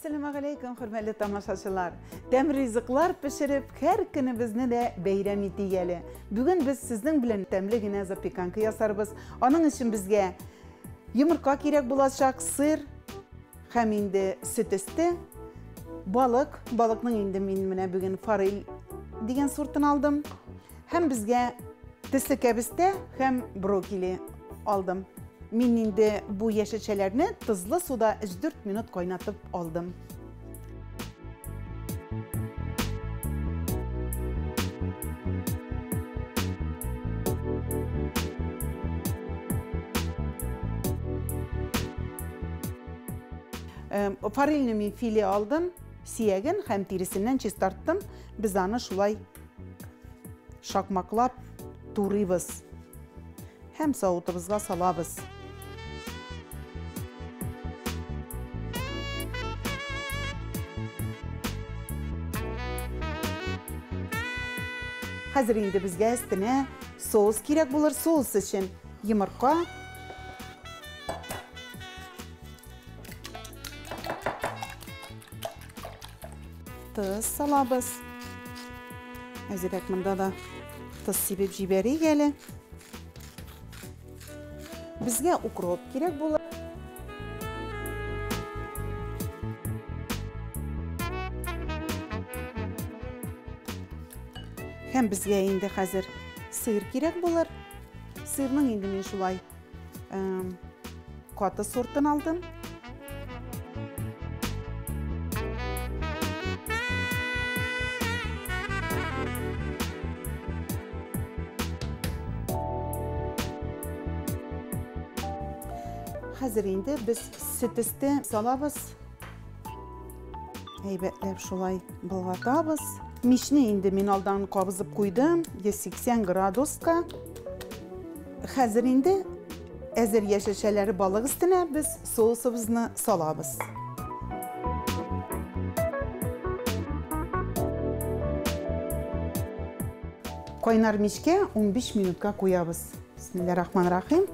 Әссәламәгаләйкүм, хөрмәтле тамашачылар! Тәмле ризыклар пешереп, һәр көнебезне дә бәйрәм итик әле. Бүген без сезнең белән тәмле генә запеканка ясарбыз. Аның өчен безгә йомырка кирәк булачак, сыр һәм инде сөт өсте, балык. Балыкның инде мин менә бүген форель дигән сортын алдым. Һәм безгә төсле кәбестә һәм брокколи алдым. Мин инде бу яшелчәләрне тозлы суда 3-4 минут кайнатып алдым. Форельне мин филе алдым, сияген һәм тиресеннән чистарттым. Без аны шулай шакмаклап турыйбыз һәм савытыбызга салабыз. Хәзер инде безгә өстенә соус кирәк булыр. Соус өчен йомырка, тоз салабыз. Әзерәк монда да тоз сибеп җибәрик әле. Безгә укроп кирәк була. Һәм безгә инде хәзер сыр кирәк булыр. Сырның инде мин шулай каты сортын алдым. Хәзер инде без сөт өсте салабыз. Әйбәтләп шулай болгатабыз. Мичне инде мин алдан кабызып куйдым, 180 градуска. Хәзер инде әзер яшелчәләре балык өстенә без соусыбызны салабыз. Кайнар мичкә 15 минутка куябыз. Бисмиллахиррахманиррахим.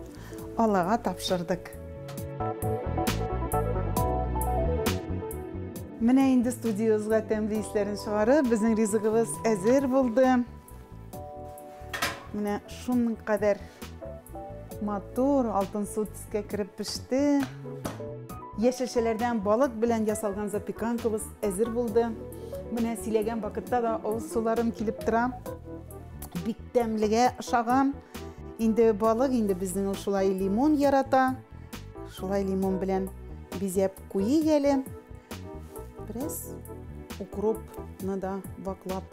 Аллага тапшырдык. Менә инде студиябызга тәмле исләрен чыгарып, безнең ризыгыбыз әзер булды. Менә шуның кадәр матур алтынсу төскә кереп пеште. Яшелчәләрдән балык белән ясалган запеканкабыз әзер булды. Менә сөйләгән вакытта да авыз суларым килеп тора. Бик тәмлегә ошаган. Инде балык инде безнең ул шулай лимон ярата. Шулай лимон белән бизәп куйыйк әле. Бераз укропны да ваклап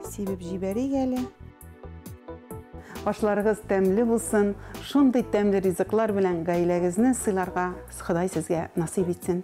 сибеп җибәрик әле. Ашларыгыз тәмле булсын. Шундый тәмле ризыклар белән гаиләгезне сыйларга Ходай сезгә насыйп итсен.